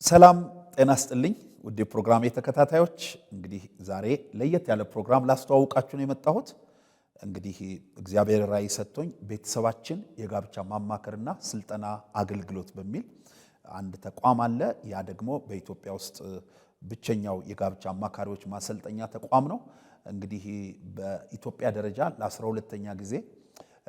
ሰላም ጤና ስጥልኝ ውድ የፕሮግራሜ ተከታታዮች፣ እንግዲህ ዛሬ ለየት ያለ ፕሮግራም ላስተዋውቃችሁ ነው የመጣሁት። እንግዲህ እግዚአብሔር ራእይ ሰጥቶኝ ቤተሰባችን የጋብቻ ማማከርና ስልጠና አገልግሎት በሚል አንድ ተቋም አለ። ያ ደግሞ በኢትዮጵያ ውስጥ ብቸኛው የጋብቻ አማካሪዎች ማሰልጠኛ ተቋም ነው። እንግዲህ በኢትዮጵያ ደረጃ ለ12ኛ ጊዜ፣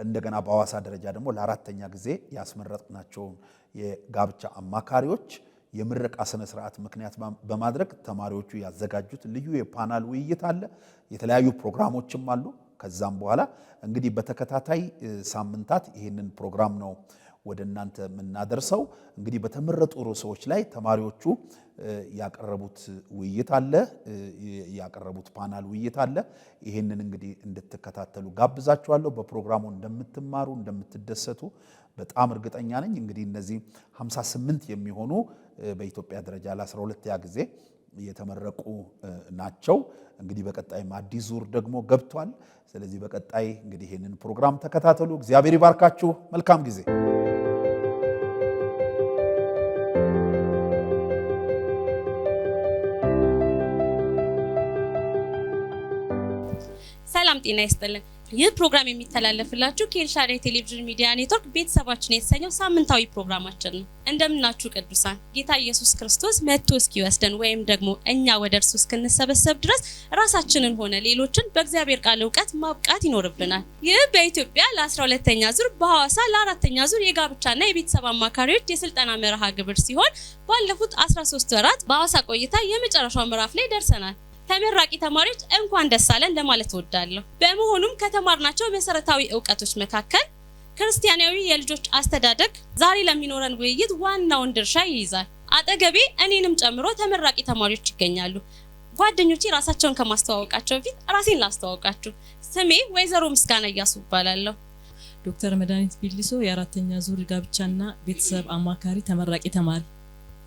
እንደገና በሐዋሳ ደረጃ ደግሞ ለአራተኛ ጊዜ ያስመረጥናቸውን የጋብቻ አማካሪዎች የምረቃ ስነ ስርዓት ምክንያት በማድረግ ተማሪዎቹ ያዘጋጁት ልዩ የፓናል ውይይት አለ። የተለያዩ ፕሮግራሞችም አሉ። ከዛም በኋላ እንግዲህ በተከታታይ ሳምንታት ይህንን ፕሮግራም ነው ወደ እናንተ የምናደርሰው። እንግዲህ በተመረጡ ርዕሶች ላይ ተማሪዎቹ ያቀረቡት ውይይት አለ፣ ያቀረቡት ፓናል ውይይት አለ። ይህንን እንግዲህ እንድትከታተሉ ጋብዛችኋለሁ። በፕሮግራሙ እንደምትማሩ፣ እንደምትደሰቱ በጣም እርግጠኛ ነኝ። እንግዲህ እነዚህ 58 የሚሆኑ በኢትዮጵያ ደረጃ ለ12ኛ ጊዜ የተመረቁ ናቸው። እንግዲህ በቀጣይም አዲስ ዙር ደግሞ ገብቷል። ስለዚህ በቀጣይ እንግዲህ ይህንን ፕሮግራም ተከታተሉ። እግዚአብሔር ይባርካችሁ። መልካም ጊዜ። ሰላም ጤና ይስጥልን። ይህ ፕሮግራም የሚተላለፍላችሁ ከኤልሻዳይ ቴሌቪዥን ሚዲያ ኔትወርክ ቤተሰባችን የተሰኘው ሳምንታዊ ፕሮግራማችን ነው። እንደምናችሁ ቅዱሳን፣ ጌታ ኢየሱስ ክርስቶስ መጥቶ እስኪወስደን ወይም ደግሞ እኛ ወደ እርሱ እስክንሰበሰብ ድረስ ራሳችንን ሆነ ሌሎችን በእግዚአብሔር ቃል እውቀት ማብቃት ይኖርብናል። ይህ በኢትዮጵያ ለ12ኛ ዙር፣ በሐዋሳ ለአራተኛ ዙር የጋብቻና የቤተሰብ አማካሪዎች የስልጠና መርሃ ግብር ሲሆን ባለፉት 13 ወራት በሐዋሳ ቆይታ የመጨረሻው ምዕራፍ ላይ ደርሰናል። ተመራቂ ተማሪዎች እንኳን ደስ አለን ለማለት እወዳለሁ። በመሆኑም ከተማርናቸው መሰረታዊ እውቀቶች መካከል ክርስቲያናዊ የልጆች አስተዳደግ ዛሬ ለሚኖረን ውይይት ዋናውን ድርሻ ይይዛል። አጠገቤ እኔንም ጨምሮ ተመራቂ ተማሪዎች ይገኛሉ። ጓደኞቼ ራሳቸውን ከማስተዋወቃቸው በፊት ራሴን ላስተዋውቃችሁ። ስሜ ወይዘሮ ምስጋና እያሱ እባላለሁ። ዶክተር መድኃኒት ቢሊሶ፣ የአራተኛ ዙር ጋብቻና ቤተሰብ አማካሪ ተመራቂ ተማሪ።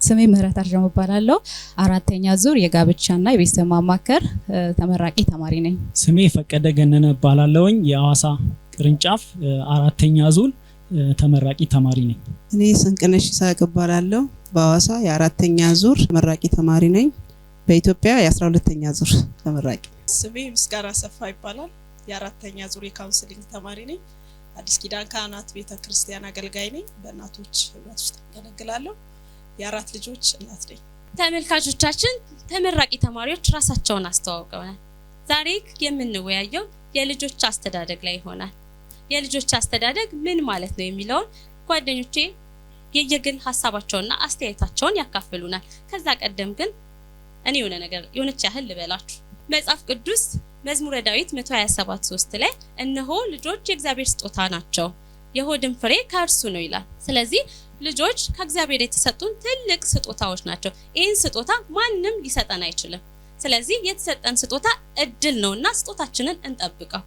ስሜ ምህረት አርዣው እባላለሁ። አራተኛ ዙር የጋብቻና የቤተሰብ ማማከር ተመራቂ ተማሪ ነኝ። ስሜ ፈቀደ ገነነ እባላለሁኝ። የሐዋሳ ቅርንጫፍ አራተኛ ዙር ተመራቂ ተማሪ ነኝ። እኔ ስንቅነሽ ይስሐቅ እባላለሁ። በሐዋሳ የአራተኛ ዙር ተመራቂ ተማሪ ነኝ። በኢትዮጵያ የ12ኛ ዙር ተመራቂ። ስሜ ምስጋና ሰፋ ይባላል። የአራተኛ ዙር የ counseling ተማሪ ነኝ። አዲስ ኪዳን ካህናት ቤተ ክርስቲያን አገልጋይ ነኝ። በእናቶች ህብረት ውስጥ አገለግላለሁ። የአራት ልጆች እናት ነኝ። ተመልካቾቻችን፣ ተመራቂ ተማሪዎች ራሳቸውን አስተዋውቀውናል። ዛሬ የምንወያየው የልጆች አስተዳደግ ላይ ይሆናል። የልጆች አስተዳደግ ምን ማለት ነው የሚለውን ጓደኞቼ የየግል ሀሳባቸውንና አስተያየታቸውን ያካፍሉናል። ከዛ ቀደም ግን እኔ የሆነ ነገር የሆነች ያህል ልበላችሁ። መጽሐፍ ቅዱስ መዝሙረ ዳዊት 127:3 ላይ "እነሆ ልጆች የእግዚአብሔር ስጦታ ናቸው፣ የሆድም ፍሬ ከእርሱ ነው" ይላል። ስለዚህ ልጆች ከእግዚአብሔር የተሰጡን ትልቅ ስጦታዎች ናቸው። ይህን ስጦታ ማንም ሊሰጠን አይችልም። ስለዚህ የተሰጠን ስጦታ እድል ነውና ስጦታችንን እንጠብቀው።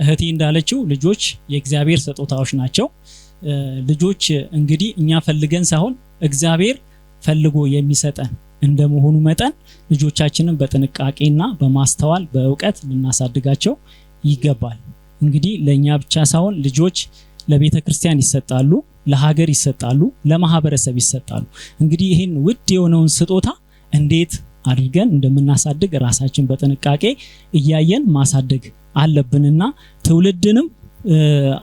እህቴ እንዳለችው ልጆች የእግዚአብሔር ስጦታዎች ናቸው። ልጆች እንግዲህ እኛ ፈልገን ሳይሆን እግዚአብሔር ፈልጎ የሚሰጠን እንደመሆኑ መጠን ልጆቻችንን በጥንቃቄና በማስተዋል፣ በእውቀት ልናሳድጋቸው ይገባል። እንግዲህ ለእኛ ብቻ ሳይሆን ልጆች ለቤተ ክርስቲያን ይሰጣሉ፣ ለሀገር ይሰጣሉ፣ ለማህበረሰብ ይሰጣሉ። እንግዲህ ይህን ውድ የሆነውን ስጦታ እንዴት አድርገን እንደምናሳድግ ራሳችን በጥንቃቄ እያየን ማሳደግ አለብንና ትውልድንም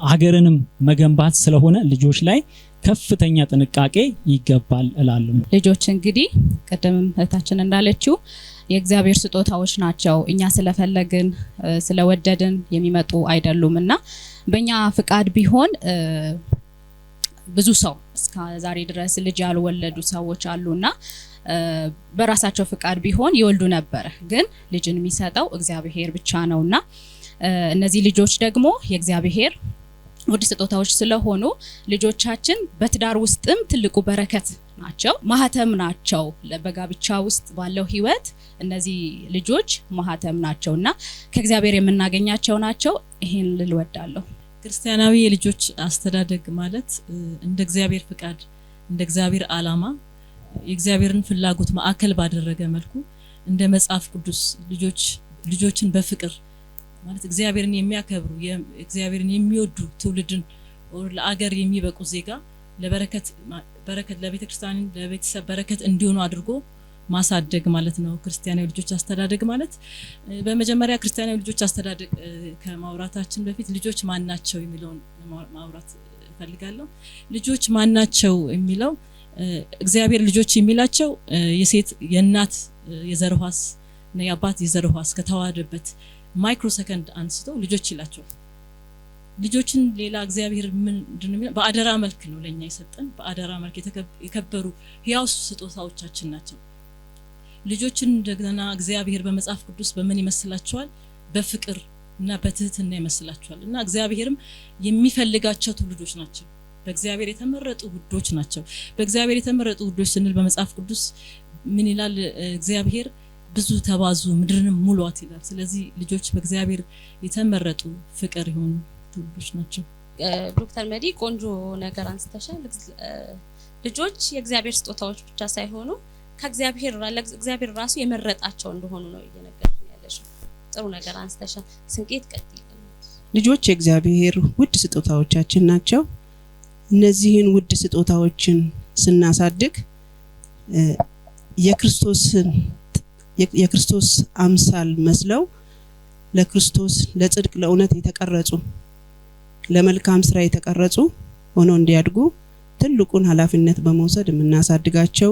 ሀገርንም መገንባት ስለሆነ ልጆች ላይ ከፍተኛ ጥንቃቄ ይገባል እላለሁ። ልጆች እንግዲህ ቅድምም እህታችን እንዳለችው የእግዚአብሔር ስጦታዎች ናቸው። እኛ ስለፈለግን፣ ስለወደድን የሚመጡ አይደሉም እና በእኛ ፍቃድ ቢሆን ብዙ ሰው እስከ ዛሬ ድረስ ልጅ ያልወለዱ ሰዎች አሉና በራሳቸው ፍቃድ ቢሆን ይወልዱ ነበረ። ግን ልጅን የሚሰጠው እግዚአብሔር ብቻ ነውና እነዚህ ልጆች ደግሞ የእግዚአብሔር ውድ ስጦታዎች ስለሆኑ ልጆቻችን በትዳር ውስጥም ትልቁ በረከት ናቸው፣ ማህተም ናቸው። በጋብቻ ውስጥ ባለው ህይወት እነዚህ ልጆች ማህተም ናቸው እና ከእግዚአብሔር የምናገኛቸው ናቸው። ይሄን ልል እወዳለሁ። ክርስቲያናዊ የልጆች አስተዳደግ ማለት እንደ እግዚአብሔር ፍቃድ፣ እንደ እግዚአብሔር ዓላማ፣ የእግዚአብሔርን ፍላጎት ማዕከል ባደረገ መልኩ፣ እንደ መጽሐፍ ቅዱስ ልጆችን በፍቅር፣ ማለት እግዚአብሔርን የሚያከብሩ፣ እግዚአብሔርን የሚወዱ ትውልድን፣ ለአገር የሚበቁ ዜጋ፣ ለበረከት በረከት ለቤተክርስቲያን ለቤተሰብ በረከት እንዲሆኑ አድርጎ ማሳደግ ማለት ነው። ክርስቲያናዊ ልጆች አስተዳደግ ማለት በመጀመሪያ ክርስቲያናዊ ልጆች አስተዳደግ ከማውራታችን በፊት ልጆች ማን ናቸው የሚለውን ማውራት እፈልጋለሁ። ልጆች ማን ናቸው የሚለው እግዚአብሔር ልጆች የሚላቸው የሴት የእናት የዘር ሕዋስ እና የአባት የዘር ሕዋስ ከተዋሃደበት ማይክሮ ሰከንድ አንስቶ ልጆች ይላቸዋል። ልጆችን ሌላ እግዚአብሔር ምንድነው የሚለው? በአደራ መልክ ነው ለኛ የሰጠን። በአደራ መልክ የከበሩ ሕያው ስጦታዎቻችን ናቸው። ልጆችን እንደገና እግዚአብሔር በመጽሐፍ ቅዱስ በምን ይመስላቸዋል? በፍቅር እና በትህትና ይመስላቸዋል። እና እግዚአብሔርም የሚፈልጋቸው ትውልዶች ናቸው። በእግዚአብሔር የተመረጡ ውዶች ናቸው። በእግዚአብሔር የተመረጡ ውዶች ስንል በመጽሐፍ ቅዱስ ምን ይላል? እግዚአብሔር ብዙ ተባዙ ምድርንም ሙሏት ይላል። ስለዚህ ልጆች በእግዚአብሔር የተመረጡ ፍቅር የሆኑ ትውልዶች ናቸው። ዶክተር መዲ ቆንጆ ነገር አንስተሻል። ልጆች የእግዚአብሔር ስጦታዎች ብቻ ሳይሆኑ ከእግዚአብሔር እግዚአብሔር ራሱ የመረጣቸው እንደሆኑ ነው እየነገርሽን ያለሽው። ጥሩ ነገር አንስተሻል። ስንቄት ቀጥይ። ልጆች የእግዚአብሔር ውድ ስጦታዎቻችን ናቸው። እነዚህን ውድ ስጦታዎችን ስናሳድግ የክርስቶስ አምሳል መስለው ለክርስቶስ ለጽድቅ ለእውነት የተቀረጹ ለመልካም ስራ የተቀረጹ ሆነው እንዲያድጉ ትልቁን ኃላፊነት በመውሰድ የምናሳድጋቸው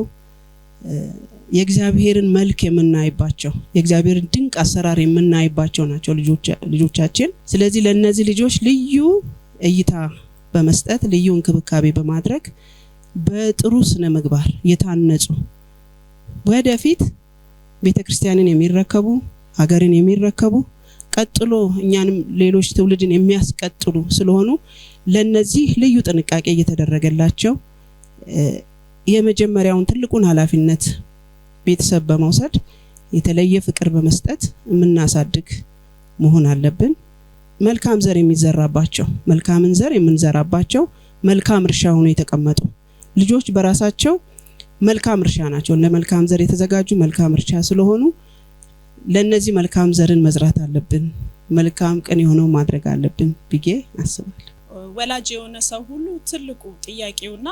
የእግዚአብሔርን መልክ የምናይባቸው የእግዚአብሔርን ድንቅ አሰራር የምናይባቸው ናቸው ልጆቻችን። ስለዚህ ለነዚህ ልጆች ልዩ እይታ በመስጠት ልዩ እንክብካቤ በማድረግ በጥሩ ስነ ምግባር የታነጹ ወደፊት ቤተክርስቲያንን የሚረከቡ ሀገርን የሚረከቡ ቀጥሎ እኛንም ሌሎች ትውልድን የሚያስቀጥሉ ስለሆኑ ለነዚህ ልዩ ጥንቃቄ እየተደረገላቸው የመጀመሪያውን ትልቁን ኃላፊነት ቤተሰብ በመውሰድ የተለየ ፍቅር በመስጠት የምናሳድግ መሆን አለብን። መልካም ዘር የሚዘራባቸው መልካምን ዘር የምንዘራባቸው መልካም እርሻ ሆኖ የተቀመጡ ልጆች በራሳቸው መልካም እርሻ ናቸው። ለመልካም ዘር የተዘጋጁ መልካም እርሻ ስለሆኑ ለነዚህ መልካም ዘርን መዝራት አለብን። መልካም ቅን የሆነው ማድረግ አለብን ብዬ አስባለሁ። ወላጅ የሆነ ሰው ሁሉ ትልቁ ጥያቄውና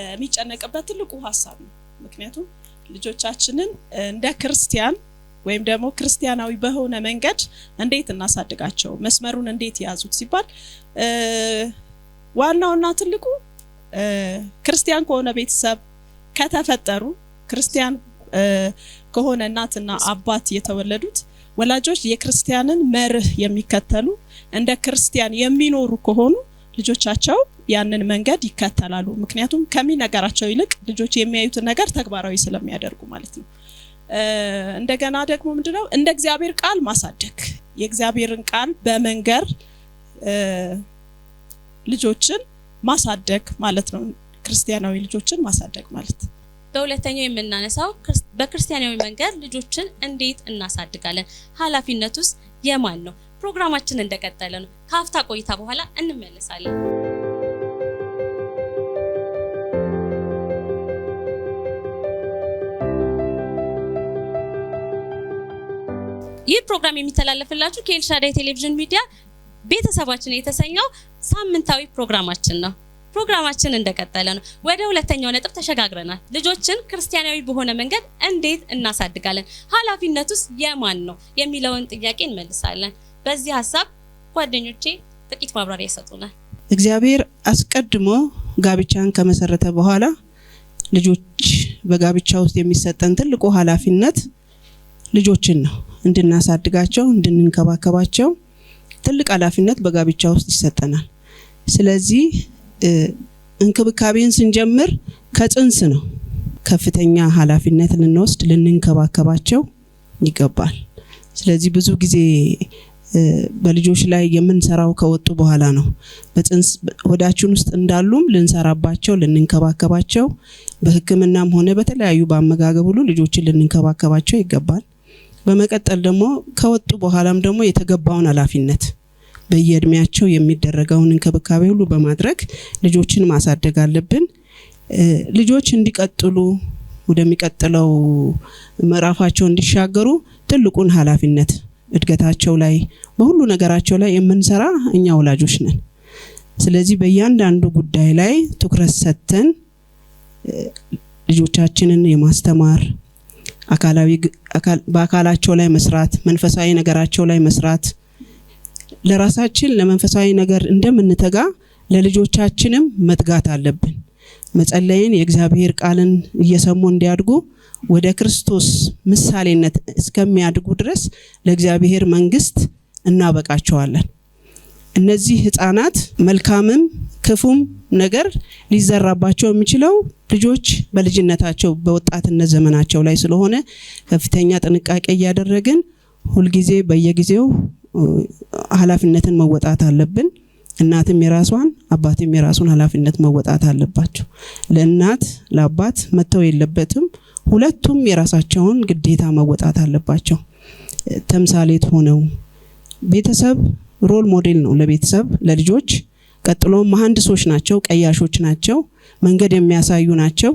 የሚጨነቅበት ትልቁ ሐሳብ ነው። ምክንያቱም ልጆቻችንን እንደ ክርስቲያን ወይም ደግሞ ክርስቲያናዊ በሆነ መንገድ እንዴት እናሳድጋቸው፣ መስመሩን እንዴት ያዙት ሲባል ዋናውና ትልቁ ክርስቲያን ከሆነ ቤተሰብ ከተፈጠሩ ክርስቲያን ከሆነ እናትና አባት የተወለዱት ወላጆች የክርስቲያንን መርህ የሚከተሉ እንደ ክርስቲያን የሚኖሩ ከሆኑ ልጆቻቸው ያንን መንገድ ይከተላሉ። ምክንያቱም ከሚነገራቸው ይልቅ ልጆች የሚያዩትን ነገር ተግባራዊ ስለሚያደርጉ ማለት ነው። እንደገና ደግሞ ምንድነው እንደ እግዚአብሔር ቃል ማሳደግ፣ የእግዚአብሔርን ቃል በመንገር ልጆችን ማሳደግ ማለት ነው። ክርስቲያናዊ ልጆችን ማሳደግ ማለት። በሁለተኛው የምናነሳው በክርስቲያናዊ መንገድ ልጆችን እንዴት እናሳድጋለን፣ ኃላፊነቱስ የማን ነው? ፕሮግራማችን እንደቀጠለ ነው። ከአፍታ ቆይታ በኋላ እንመለሳለን። ይህ ፕሮግራም የሚተላለፍላችሁ ከኤልሻዳይ ቴሌቪዥን ሚዲያ ቤተሰባችን የተሰኘው ሳምንታዊ ፕሮግራማችን ነው። ፕሮግራማችን እንደቀጠለ ነው። ወደ ሁለተኛው ነጥብ ተሸጋግረናል። ልጆችን ክርስቲያናዊ በሆነ መንገድ እንዴት እናሳድጋለን፣ ኃላፊነቱስ የማን ነው የሚለውን ጥያቄ እንመልሳለን። በዚህ ሐሳብ ጓደኞቼ ጥቂት ማብራሪያ ይሰጡናል። እግዚአብሔር አስቀድሞ ጋብቻን ከመሰረተ በኋላ ልጆች በጋብቻ ውስጥ የሚሰጠን ትልቁ ኃላፊነት ልጆችን ነው። እንድናሳድጋቸው፣ እንድንንከባከባቸው ትልቅ ኃላፊነት በጋብቻ ውስጥ ይሰጠናል። ስለዚህ እንክብካቤን ስንጀምር ከጽንስ ነው። ከፍተኛ ኃላፊነት ልንወስድ ልንንከባከባቸው ይገባል። ስለዚህ ብዙ ጊዜ በልጆች ላይ የምንሰራው ከወጡ በኋላ ነው። በጽንስ ሆዳችን ውስጥ እንዳሉም ልንሰራባቸው ልንንከባከባቸው በሕክምናም ሆነ በተለያዩ በአመጋገብ ሁሉ ልጆችን ልንንከባከባቸው ይገባል። በመቀጠል ደግሞ ከወጡ በኋላም ደግሞ የተገባውን ኃላፊነት በየእድሜያቸው የሚደረገውን እንክብካቤ ሁሉ በማድረግ ልጆችን ማሳደግ አለብን። ልጆች እንዲቀጥሉ ወደሚቀጥለው ምዕራፋቸው እንዲሻገሩ ትልቁን ኃላፊነት እድገታቸው ላይ በሁሉ ነገራቸው ላይ የምንሰራ እኛ ወላጆች ነን። ስለዚህ በእያንዳንዱ ጉዳይ ላይ ትኩረት ሰጥተን ልጆቻችንን የማስተማር አካላዊ በአካላቸው ላይ መስራት፣ መንፈሳዊ ነገራቸው ላይ መስራት፣ ለራሳችን ለመንፈሳዊ ነገር እንደምንተጋ ለልጆቻችንም መትጋት አለብን። መጸለይን የእግዚአብሔር ቃልን እየሰሙ እንዲያድጉ ወደ ክርስቶስ ምሳሌነት እስከሚያድጉ ድረስ ለእግዚአብሔር መንግስት እናበቃቸዋለን። እነዚህ ህፃናት መልካምም ክፉም ነገር ሊዘራባቸው የሚችለው ልጆች በልጅነታቸው በወጣትነት ዘመናቸው ላይ ስለሆነ ከፍተኛ ጥንቃቄ እያደረግን ሁልጊዜ በየጊዜው ኃላፊነትን መወጣት አለብን። እናትም የራሷን አባትም የራሱን ኃላፊነት መወጣት አለባቸው። ለእናት ለአባት መተው የለበትም። ሁለቱም የራሳቸውን ግዴታ መወጣት አለባቸው። ተምሳሌት ሆነው ቤተሰብ role model ነው ለቤተሰብ ለልጆች። ቀጥሎ መሐንዲሶች ናቸው፣ ቀያሾች ናቸው፣ መንገድ የሚያሳዩ ናቸው።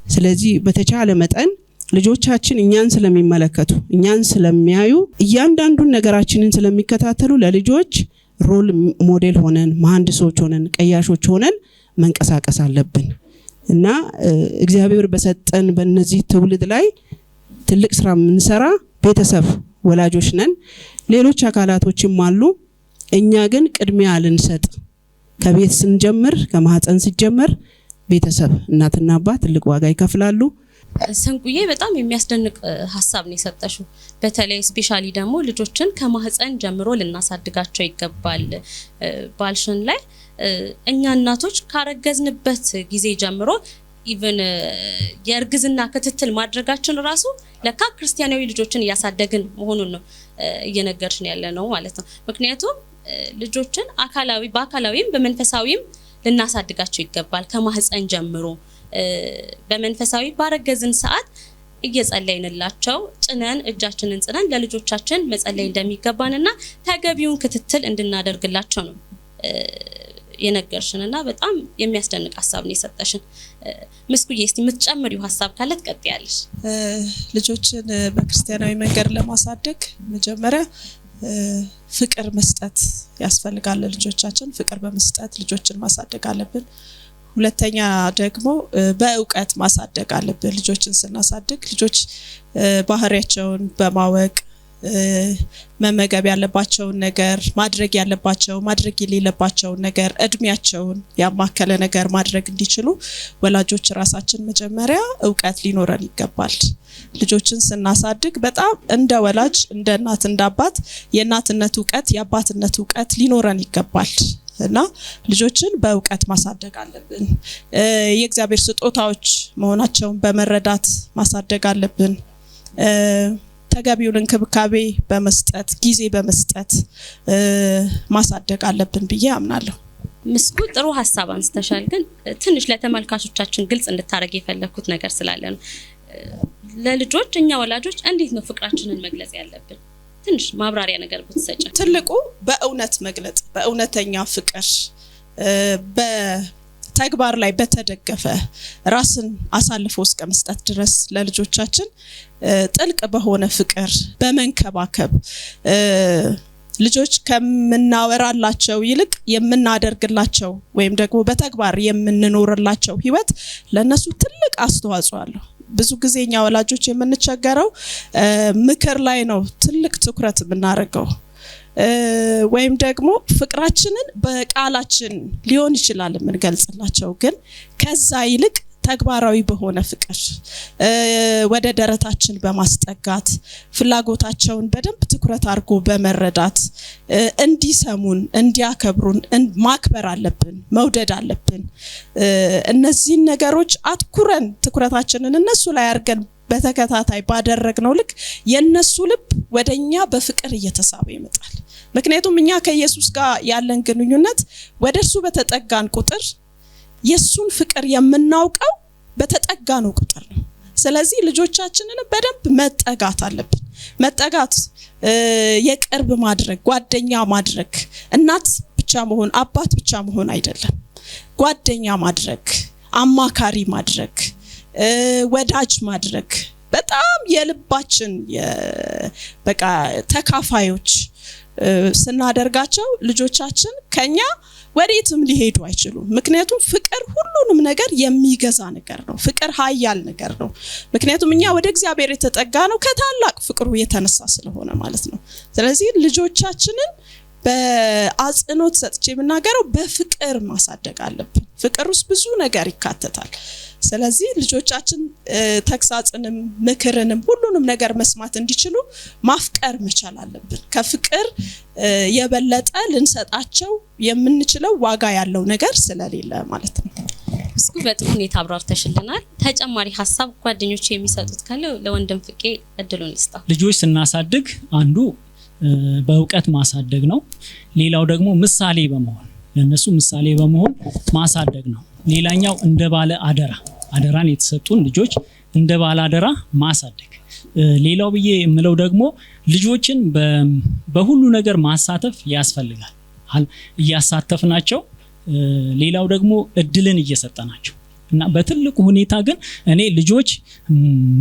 ስለዚህ በተቻለ መጠን ልጆቻችን እኛን ስለሚመለከቱ እኛን ስለሚያዩ እያንዳንዱን ነገራችንን ስለሚከታተሉ ለልጆች role model ሆነን መሐንዲሶች ሆነን ቀያሾች ሆነን መንቀሳቀስ አለብን እና እግዚአብሔር በሰጠን በእነዚህ ትውልድ ላይ ትልቅ ስራ የምንሰራ ቤተሰብ ወላጆች ነን። ሌሎች አካላቶችም አሉ። እኛ ግን ቅድሚያ ልንሰጥ ከቤት ስንጀምር ከማህፀን ሲጀመር ቤተሰብ እናትና አባት ትልቅ ዋጋ ይከፍላሉ። ስንቁዬ በጣም የሚያስደንቅ ሀሳብ ነው የሰጠሽው። በተለይ specially ደግሞ ልጆችን ከማህፀን ጀምሮ ልናሳድጋቸው ይገባል ባልሽን ላይ እኛ እናቶች ካረገዝንበት ጊዜ ጀምሮ even የእርግዝና ክትትል ማድረጋችን ራሱ ለካ ክርስቲያናዊ ልጆችን እያሳደግን መሆኑን ነው እየነገርሽን ያለ ነው ማለት ነው። ምክንያቱም ልጆችን አካላዊ በአካላዊም በመንፈሳዊም ልናሳድጋቸው ይገባል። ከማህፀን ጀምሮ በመንፈሳዊ ባረገዝን ሰዓት እየጸለይንላቸው ጭነን እጃችንን ጽነን ለልጆቻችን መጸለይ እንደሚገባንና ተገቢውን ክትትል እንድናደርግላቸው ነው የነገርሽንና በጣም የሚያስደንቅ ሀሳብ ነው የሰጠሽን። ምስጉዬ እስቲ የምትጨምሪው ሀሳብ ካለ ትቀጥያለሽ። ልጆችን በክርስቲያናዊ መንገድ ለማሳደግ መጀመሪያ ፍቅር መስጠት ያስፈልጋል። ለልጆቻችን ፍቅር በመስጠት ልጆችን ማሳደግ አለብን። ሁለተኛ ደግሞ በእውቀት ማሳደግ አለብን። ልጆችን ስናሳድግ ልጆች ባህሪያቸውን በማወቅ መመገብ ያለባቸውን ነገር ማድረግ ያለባቸው ማድረግ የሌለባቸውን ነገር እድሜያቸውን ያማከለ ነገር ማድረግ እንዲችሉ ወላጆች ራሳችን መጀመሪያ እውቀት ሊኖረን ይገባል። ልጆችን ስናሳድግ በጣም እንደ ወላጅ እንደ እናት እንደ አባት የእናትነት እውቀት የአባትነት እውቀት ሊኖረን ይገባል እና ልጆችን በእውቀት ማሳደግ አለብን። የእግዚአብሔር ስጦታዎች መሆናቸውን በመረዳት ማሳደግ አለብን። ተገቢውን እንክብካቤ በመስጠት ጊዜ በመስጠት ማሳደግ አለብን ብዬ አምናለሁ። ምስጉ ጥሩ ሀሳብ አንስተሻል። ግን ትንሽ ለተመልካቾቻችን ግልጽ እንድታረግ የፈለኩት ነገር ስላለ ነው። ለልጆች እኛ ወላጆች እንዴት ነው ፍቅራችንን መግለጽ ያለብን? ትንሽ ማብራሪያ ነገር ብትሰጪ። ትልቁ በእውነት መግለጽ፣ በእውነተኛ ፍቅር፣ በተግባር ላይ በተደገፈ ራስን አሳልፎ እስከ መስጠት ድረስ ለልጆቻችን ጥልቅ በሆነ ፍቅር በመንከባከብ ልጆች ከምናወራላቸው ይልቅ የምናደርግላቸው ወይም ደግሞ በተግባር የምንኖርላቸው ህይወት ለነሱ ትልቅ አስተዋጽኦ አለው። ብዙ ጊዜ እኛ ወላጆች የምንቸገረው ምክር ላይ ነው ትልቅ ትኩረት የምናደርገው፣ ወይም ደግሞ ፍቅራችንን በቃላችን ሊሆን ይችላል የምንገልጽላቸው፣ ግን ከዛ ይልቅ ተግባራዊ በሆነ ፍቅር ወደ ደረታችን በማስጠጋት ፍላጎታቸውን በደንብ ትኩረት አድርጎ በመረዳት እንዲሰሙን እንዲያከብሩን ማክበር አለብን፣ መውደድ አለብን። እነዚህን ነገሮች አትኩረን ትኩረታችንን እነሱ ላይ አድርገን በተከታታይ ባደረግነው ልክ የነሱ ልብ ወደኛ በፍቅር እየተሳበ ይመጣል። ምክንያቱም እኛ ከኢየሱስ ጋር ያለን ግንኙነት ወደ እርሱ በተጠጋን ቁጥር የሱን ፍቅር የምናውቀው በተጠጋነው ቁጥር ነው። ስለዚህ ልጆቻችንን በደንብ መጠጋት አለብን። መጠጋት የቅርብ ማድረግ፣ ጓደኛ ማድረግ፣ እናት ብቻ መሆን አባት ብቻ መሆን አይደለም። ጓደኛ ማድረግ፣ አማካሪ ማድረግ፣ ወዳጅ ማድረግ፣ በጣም የልባችን በቃ ተካፋዮች ስናደርጋቸው ልጆቻችን ከኛ ወዴትም ሊሄዱ አይችሉም። ምክንያቱም ፍቅር ሁሉንም ነገር የሚገዛ ነገር ነው። ፍቅር ኃያል ነገር ነው። ምክንያቱም እኛ ወደ እግዚአብሔር የተጠጋ ነው ከታላቅ ፍቅሩ የተነሳ ስለሆነ ማለት ነው። ስለዚህ ልጆቻችንን በአጽንኦት ሰጥቼ የምናገረው በፍቅር ማሳደግ አለብን። ፍቅር ውስጥ ብዙ ነገር ይካተታል። ስለዚህ ልጆቻችን ተግሳጽንም ምክርንም ሁሉንም ነገር መስማት እንዲችሉ ማፍቀር መቻል አለብን። ከፍቅር የበለጠ ልንሰጣቸው የምንችለው ዋጋ ያለው ነገር ስለሌለ ማለት ነው። እስኩ በጥሩ ሁኔታ አብራርተሽልናል። ተጨማሪ ሀሳብ ጓደኞቹ የሚሰጡት ካለ ለወንድም ፍቄ እድሉን ልስጠው። ልጆች ስናሳድግ አንዱ በእውቀት ማሳደግ ነው። ሌላው ደግሞ ምሳሌ በመሆን ለነሱ ምሳሌ በመሆን ማሳደግ ነው። ሌላኛው እንደ ባለ አደራ አደራን የተሰጡን ልጆች እንደ ባለ አደራ ማሳደግ። ሌላው ብዬ የምለው ደግሞ ልጆችን በሁሉ ነገር ማሳተፍ ያስፈልጋል። እያሳተፍናቸው፣ ሌላው ደግሞ እድልን እየሰጠናቸው እና በትልቁ ሁኔታ ግን እኔ ልጆች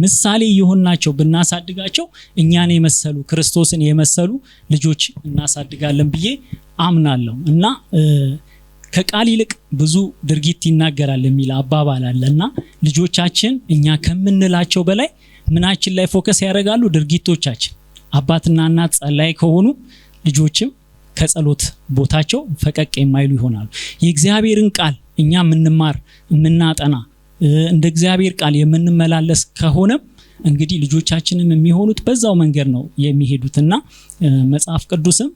ምሳሌ የሆንናቸው ብናሳድጋቸው እኛን የመሰሉ ክርስቶስን የመሰሉ ልጆች እናሳድጋለን ብዬ አምናለሁ። እና ከቃል ይልቅ ብዙ ድርጊት ይናገራል የሚል አባባል አለ እና ልጆቻችን እኛ ከምንላቸው በላይ ምናችን ላይ focus ያደርጋሉ? ድርጊቶቻችን። አባትና እናት ጸላይ ከሆኑ ልጆችም ከጸሎት ቦታቸው ፈቀቅ የማይሉ ይሆናሉ። የእግዚአብሔርን ቃል እኛ የምንማር የምናጠና እንደ እግዚአብሔር ቃል የምንመላለስ ከሆነም እንግዲህ ልጆቻችንም የሚሆኑት በዛው መንገድ ነው የሚሄዱትና መጽሐፍ ቅዱስም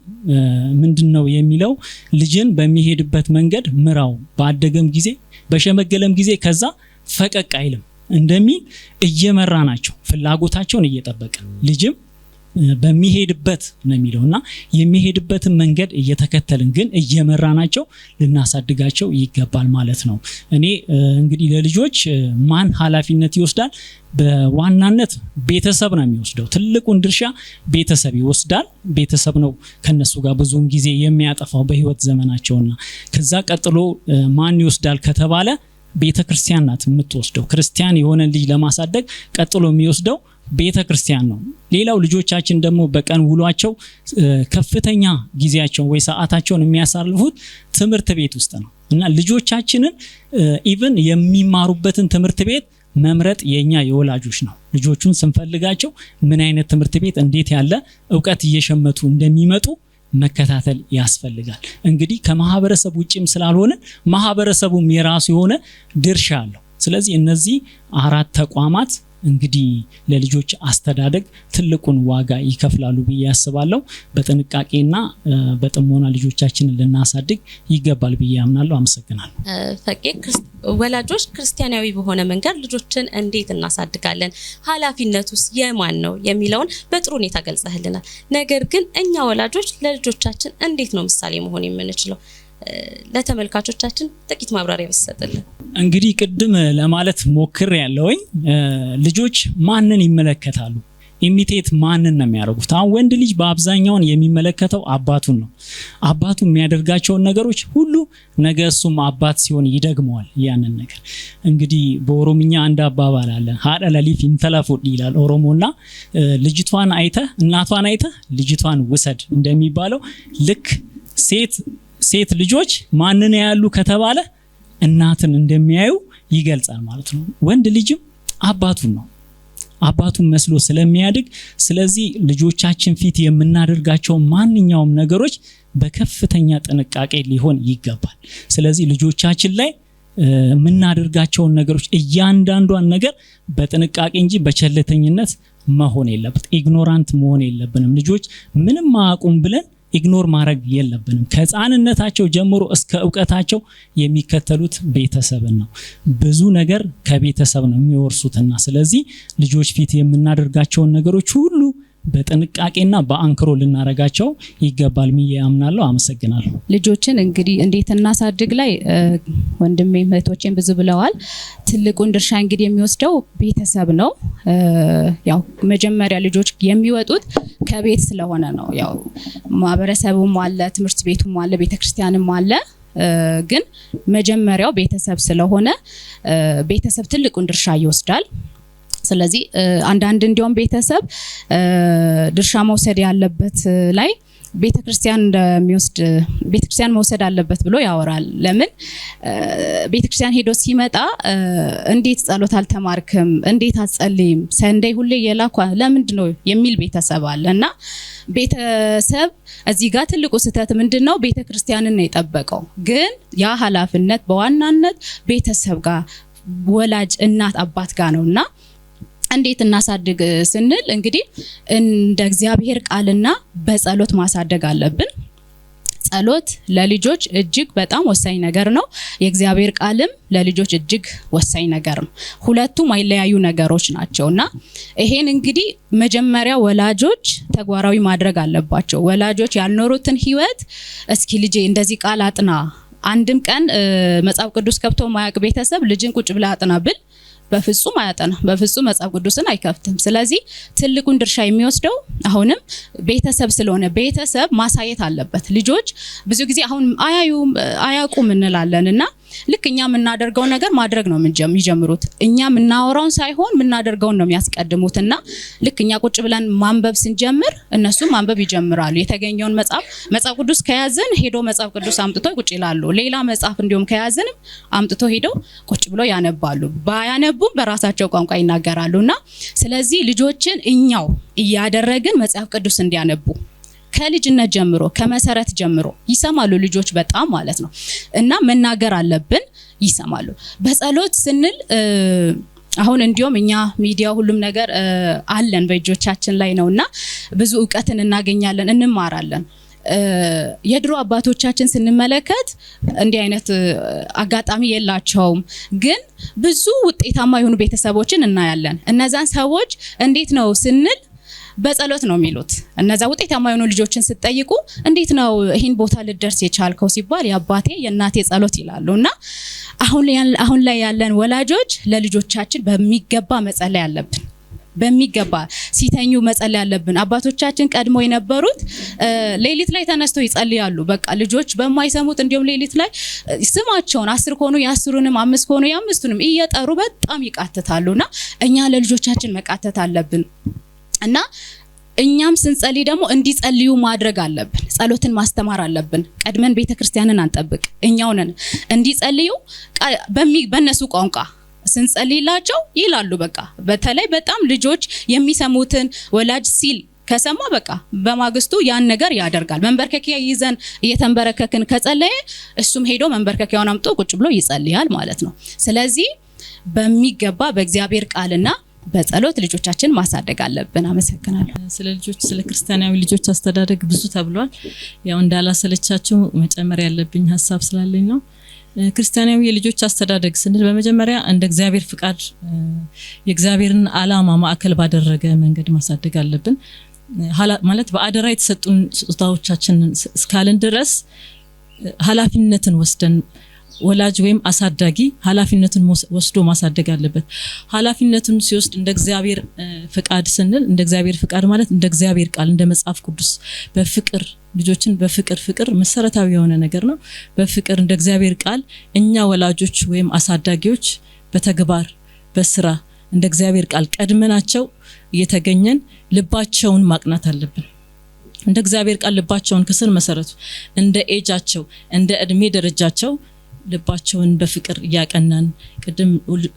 ምንድነው የሚለው? ልጅን በሚሄድበት መንገድ ምራው፣ ባደገም ጊዜ በሸመገለም ጊዜ ከዛ ፈቀቅ አይልም እንደሚል እየመራናቸው ፍላጎታቸውን እየጠበቀ ልጅም በሚሄድበት ነው የሚለውና የሚሄድበትን መንገድ እየተከተልን ግን እየመራናቸው ልናሳድጋቸው ይገባል ማለት ነው። እኔ እንግዲህ ለልጆች ማን ኃላፊነት ይወስዳል? በዋናነት ቤተሰብ ነው የሚወስደው። ትልቁን ድርሻ ቤተሰብ ይወስዳል። ቤተሰብ ነው ከነሱ ጋር ብዙውን ጊዜ የሚያጠፋው በህይወት ዘመናቸውና ከዛ ቀጥሎ ማን ይወስዳል ከተባለ ቤተክርስቲያን ናት የምትወስደው። ክርስቲያን የሆነ ልጅ ለማሳደግ ቀጥሎ የሚወስደው ቤተክርስቲያን ነው። ሌላው ልጆቻችን ደግሞ በቀን ውሏቸው ከፍተኛ ጊዜያቸውን ወይ ሰዓታቸውን የሚያሳልፉት ትምህርት ቤት ውስጥ ነው እና ልጆቻችንን even የሚማሩበትን ትምህርት ቤት መምረጥ የኛ የወላጆች ነው። ልጆቹን ስንፈልጋቸው ምን አይነት ትምህርት ቤት እንዴት ያለ እውቀት እየሸመቱ እንደሚመጡ መከታተል ያስፈልጋል። እንግዲህ ከማህበረሰብ ውጪም ስላልሆነ ማህበረሰቡም የራሱ የሆነ ድርሻ አለው። ስለዚህ እነዚህ አራት ተቋማት እንግዲህ ለልጆች አስተዳደግ ትልቁን ዋጋ ይከፍላሉ ብዬ አስባለሁ። በጥንቃቄና በጥሞና ልጆቻችንን ልናሳድግ ይገባል ብዬ አምናለሁ። አመሰግናለሁ። ፈቄ፣ ወላጆች ክርስቲያናዊ በሆነ መንገድ ልጆችን እንዴት እናሳድጋለን፣ ኃላፊነቱስ የማን ነው የሚለውን በጥሩ ሁኔታ ገልጸህልናል። ነገር ግን እኛ ወላጆች ለልጆቻችን እንዴት ነው ምሳሌ መሆን የምንችለው? ለተመልካቾቻችን ጥቂት ማብራሪያ ብትሰጥልን። እንግዲህ ቅድም ለማለት ሞክሬያለሁኝ። ልጆች ማንን ይመለከታሉ? imitate ማንን ነው የሚያደርጉት? አሁን ወንድ ልጅ በአብዛኛውን የሚመለከተው አባቱን ነው። አባቱ የሚያደርጋቸውን ነገሮች ሁሉ ነገ እሱም አባት ሲሆን ይደግመዋል ያንን ነገር። እንግዲህ በኦሮምኛ አንድ አባባል አለ፣ haadha laliif intala fudhi ይላል ኦሮሞና ልጅቷን አይተህ እናቷን አይተህ ልጅቷን ውሰድ እንደሚባለው ልክ ሴት ልጆች ማንን ያያሉ ከተባለ እናትን እንደሚያዩ ይገልጻል ማለት ነው። ወንድ ልጅም አባቱን ነው፣ አባቱን መስሎ ስለሚያድግ ስለዚህ ልጆቻችን ፊት የምናደርጋቸው ማንኛውም ነገሮች በከፍተኛ ጥንቃቄ ሊሆን ይገባል። ስለዚህ ልጆቻችን ላይ የምናደርጋቸውን ነገሮች እያንዳንዷን ነገር በጥንቃቄ እንጂ በቸልተኝነት መሆን የለበት። ignorant መሆን የለብንም። ልጆች ምንም አያውቁም ብለን ignore ማድረግ የለብንም። ከህፃንነታቸው ጀምሮ እስከ እውቀታቸው የሚከተሉት ቤተሰብን ነው። ብዙ ነገር ከቤተሰብ ነው የሚወርሱትና ስለዚህ ልጆች ፊት የምናደርጋቸውን ነገሮች ሁሉ በጥንቃቄና በአንክሮ ልናረጋቸው ይገባል ብዬ አምናለሁ። አመሰግናለሁ። ልጆችን እንግዲህ እንዴት እናሳድግ ላይ ወንድሜ እህቶቼም ብዙ ብለዋል። ትልቁን ድርሻ እንግዲህ የሚወስደው ቤተሰብ ነው። ያው መጀመሪያ ልጆች የሚወጡት ከቤት ስለሆነ ነው። ያው ማህበረሰቡም አለ፣ ትምህርት ቤቱም አለ፣ ቤተክርስቲያንም አለ። ግን መጀመሪያው ቤተሰብ ስለሆነ ቤተሰብ ትልቁን ድርሻ ይወስዳል። ስለዚህ አንዳንድ እንዲያውም ቤተሰብ ድርሻ መውሰድ ያለበት ላይ ቤተክርስቲያን እንደሚወስድ፣ ቤተክርስቲያን መውሰድ አለበት ብሎ ያወራል። ለምን ቤተክርስቲያን ሄዶ ሲመጣ እንዴት ጸሎት አልተማርክም? እንዴት አትጸልይም? Sunday ሁሌ የላኳ ለምንድን ነው የሚል ቤተሰብ አለ። እና ቤተሰብ እዚህ ጋር ትልቁ ስህተት ምንድን ነው? ቤተክርስቲያንን ነው የጠበቀው። ግን ያ ኃላፊነት በዋናነት ቤተሰብ ጋር፣ ወላጅ እናት አባት ጋር ነው። እና እንዴት እናሳድግ ስንል እንግዲህ እንደ እግዚአብሔር ቃልና በጸሎት ማሳደግ አለብን። ጸሎት ለልጆች እጅግ በጣም ወሳኝ ነገር ነው። የእግዚአብሔር ቃልም ለልጆች እጅግ ወሳኝ ነገር ነው። ሁለቱም አይለያዩ ነገሮች ናቸው። እና ይሄን እንግዲህ መጀመሪያ ወላጆች ተግባራዊ ማድረግ አለባቸው። ወላጆች ያልኖሩትን ህይወት እስኪ ልጄ እንደዚህ ቃል አጥና፣ አንድም ቀን መጽሐፍ ቅዱስ ከፍቶ ማያውቅ ቤተሰብ ልጅን ቁጭ ብላ አጥና ብል በፍጹም አያጠና፣ በፍጹም መጽሐፍ ቅዱስን አይከፍትም። ስለዚህ ትልቁን ድርሻ የሚወስደው አሁንም ቤተሰብ ስለሆነ ቤተሰብ ማሳየት አለበት። ልጆች ብዙ ጊዜ አሁን አያዩም፣ አያውቁም እንላለን። እና ልክ እኛ የምናደርገውን ነገር ማድረግ ነው የሚጀምሩት። እኛ የምናወራውን ሳይሆን የምናደርገውን ነው የሚያስቀድሙት። እና ልክ እኛ ቁጭ ብለን ማንበብ ስንጀምር እነሱም ማንበብ ይጀምራሉ። የተገኘውን መጽሐፍ፣ መጽሐፍ ቅዱስ ከያዝን ሄዶ መጽሐፍ ቅዱስ አምጥቶ ቁጭ ይላሉ። ሌላ መጽሐፍ እንዲሁም ከያዝንም አምጥቶ ሄደው ቁጭ ብሎ ያነባሉ። ባያነቡም በራሳቸው ቋንቋ ይናገራሉ። እና ስለዚህ ልጆችን እኛው እያደረግን መጽሐፍ ቅዱስ እንዲያነቡ ከልጅነት ጀምሮ፣ ከመሰረት ጀምሮ ይሰማሉ ልጆች በጣም ማለት ነው። እና መናገር አለብን፣ ይሰማሉ። በጸሎት ስንል አሁን እንዲሁም እኛ ሚዲያ ሁሉም ነገር አለን፣ በእጆቻችን ላይ ነው። እና ብዙ እውቀትን እናገኛለን፣ እንማራለን። የድሮ አባቶቻችን ስንመለከት እንዲህ አይነት አጋጣሚ የላቸውም፣ ግን ብዙ ውጤታማ የሆኑ ቤተሰቦችን እናያለን። እነዛን ሰዎች እንዴት ነው ስንል በጸሎት ነው የሚሉት። እነዛ ውጤታማ የሆኑ ልጆችን ስትጠይቁ እንዴት ነው ይህን ቦታ ልደርስ የቻልከው ሲባል የአባቴ የእናቴ ጸሎት ይላሉ። እና አሁን ላይ ያለን ወላጆች ለልጆቻችን በሚገባ መጸለይ አለብን። በሚገባ ሲተኙ መጸለይ አለብን። አባቶቻችን ቀድሞ የነበሩት ሌሊት ላይ ተነስተው ይጸልያሉ። በቃ ልጆች በማይሰሙት እንዲሁም ሌሊት ላይ ስማቸውን 10 ከሆኑ የ10ሩንም፣ 5 ከሆኑ የ5ቱንም እየጠሩ በጣም ይቃትታሉ። እና እኛ ለልጆቻችን መቃተት አለብን። እና እኛም ስንጸልይ ደግሞ እንዲጸልዩ ማድረግ አለብን። ጸሎትን ማስተማር አለብን። ቀድመን ቤተክርስቲያንን አንጠብቅ። እኛው ነን እንዲጸልዩ በእነሱ ቋንቋ ስንጸልይላቸው ይላሉ። በቃ በተለይ በጣም ልጆች የሚሰሙትን ወላጅ ሲል ከሰማ በቃ በማግስቱ ያን ነገር ያደርጋል። መንበርከኪያ ይዘን እየተንበረከክን ከጸለየ እሱም ሄዶ መንበርከኪያውን አምጥቶ ቁጭ ብሎ ይጸልያል ማለት ነው። ስለዚህ በሚገባ በእግዚአብሔር ቃልና በጸሎት ልጆቻችን ማሳደግ አለብን። አመሰግናለሁ። ስለ ልጆች፣ ስለ ክርስቲያናዊ ልጆች አስተዳደግ ብዙ ተብሏል። ያው እንዳላሰለቻችሁ መጨመር ያለብኝ ሀሳብ ስላለኝ ነው። ክርስቲያናዊ የልጆች አስተዳደግ ስንል በመጀመሪያ እንደ እግዚአብሔር ፍቃድ፣ የእግዚአብሔርን ዓላማ ማዕከል ባደረገ መንገድ ማሳደግ አለብን። ማለት በአደራ የተሰጡን ስጦታዎቻችንን እስካልን ድረስ ኃላፊነትን ወስደን፣ ወላጅ ወይም አሳዳጊ ኃላፊነቱን ወስዶ ማሳደግ አለበት። ኃላፊነቱን ሲወስድ እንደ እግዚአብሔር ፍቃድ ስንል፣ እንደ እግዚአብሔር ፍቃድ ማለት እንደ እግዚአብሔር ቃል፣ እንደ መጽሐፍ ቅዱስ፣ በፍቅር ልጆችን በፍቅር፣ ፍቅር መሰረታዊ የሆነ ነገር ነው። በፍቅር እንደ እግዚአብሔር ቃል እኛ ወላጆች ወይም አሳዳጊዎች በተግባር፣ በስራ እንደ እግዚአብሔር ቃል ቀድመናቸው እየተገኘን ልባቸውን ማቅናት አለብን። እንደ እግዚአብሔር ቃል ልባቸውን ከስር መሰረቱ እንደ ኤጃቸው፣ እንደ እድሜ ደረጃቸው ልባቸውን በፍቅር እያቀናን፣ ቅድም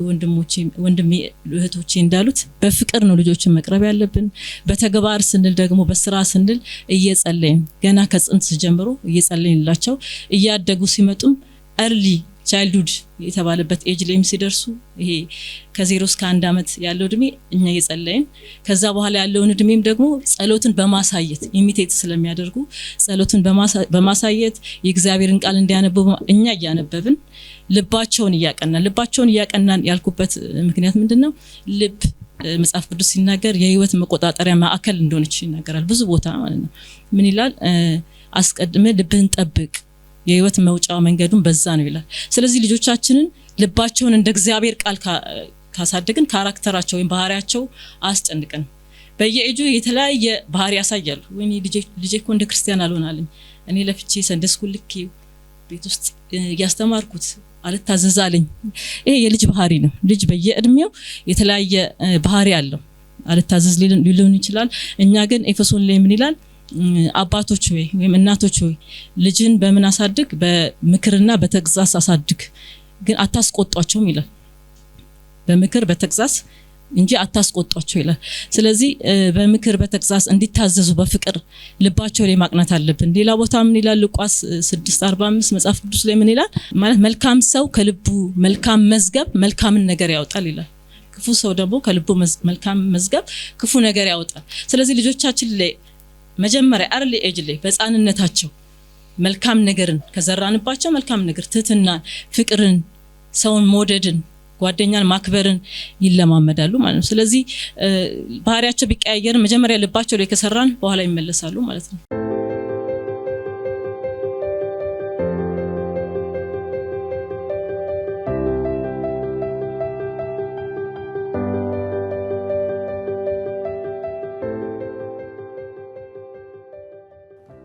ወንድሞቼ፣ ወንድሜ፣ እህቶቼ እንዳሉት በፍቅር ነው ልጆችን መቅረብ ያለብን። በተግባር ስንል ደግሞ፣ በስራ ስንል እየጸለይን፣ ገና ከጽንስ ጀምሮ እየጸለይንላቸው፣ እያደጉ ሲመጡም early childhood የተባለበት ኤጅ ላይም ሲደርሱ፣ ይሄ ከ0 እስከ 1 ዓመት ያለው እድሜ እኛ እየጸለይን፣ ከዛ በኋላ ያለውን እድሜም ደግሞ ጸሎትን በማሳየት፣ imitate ስለሚያደርጉ ጸሎትን በማሳየት፣ የእግዚአብሔርን ቃል እንዲያነቡ እኛ እያነበብን ልባቸውን እያቀናን። ልባቸውን እያቀናን ያልኩበት ምክንያት ምንድን ነው? ልብ መጽሐፍ ቅዱስ ሲናገር የህይወት መቆጣጠሪያ ማዕከል እንደሆነች ይናገራል። ብዙ ቦታ ማለት ነው። ምን ይላል? አስቀድመህ ልብህን ጠብቅ፣ የህይወት መውጫ መንገዱን በዛ ነው ይላል። ስለዚህ ልጆቻችንን ልባቸውን እንደ እግዚአብሔር ቃል ካሳደግን character ኣቸው ወይም ባህሪያቸው አያስጨንቅንም። በየኤጁ የተለያየ ባህሪ ያሳያሉ። ወይኔ ልጄ እኮ እንደ ክርስቲያን አልሆናለኝ፣ እኔ ለፍቼ Sunday school ልኬ ቤት ውስጥ እያስተማርኩት አልታዘዛለኝ። ይሄ የልጅ ባህሪ ነው። ልጅ በየእድሜው የተለያየ ባህሪ አለው። አልታዘዝ ሊሆን ይችላል። እኛ ግን ኤፌሶን ላይ ምን ይላል? አባቶች ወይ ወይም እናቶች ወይ ልጅን በምን አሳድግ? በምክርና በተግሳጽ አሳድግ፣ ግን አታስቆጧቸውም ይላል። በምክር በተግሳጽ እንጂ አታስቆጧቸው ይላል። ስለዚህ በምክር በተግሳጽ እንዲታዘዙ በፍቅር ልባቸው ላይ ማቅናት አለብን። ሌላ ቦታ ምን ይላል? ሉቃስ 6:45 መጽሐፍ ቅዱስ ላይ ምን ይላል? ማለት መልካም ሰው ከልቡ መልካም መዝገብ መልካምን ነገር ያወጣል ይላል። ክፉ ሰው ደግሞ ከልቡ መልካም መዝገብ ክፉ ነገር ያወጣል። ስለዚህ ልጆቻችን ላይ መጀመሪያ early age ላይ በህፃንነታቸው መልካም ነገርን ከዘራንባቸው መልካም ነገር ትህትናን፣ ፍቅርን፣ ሰውን መውደድን፣ ጓደኛን ማክበርን ይለማመዳሉ ማለት ነው። ስለዚህ ባህሪያቸው ቢቀያየር መጀመሪያ ልባቸው ላይ ከሰራን በኋላ ይመለሳሉ ማለት ነው።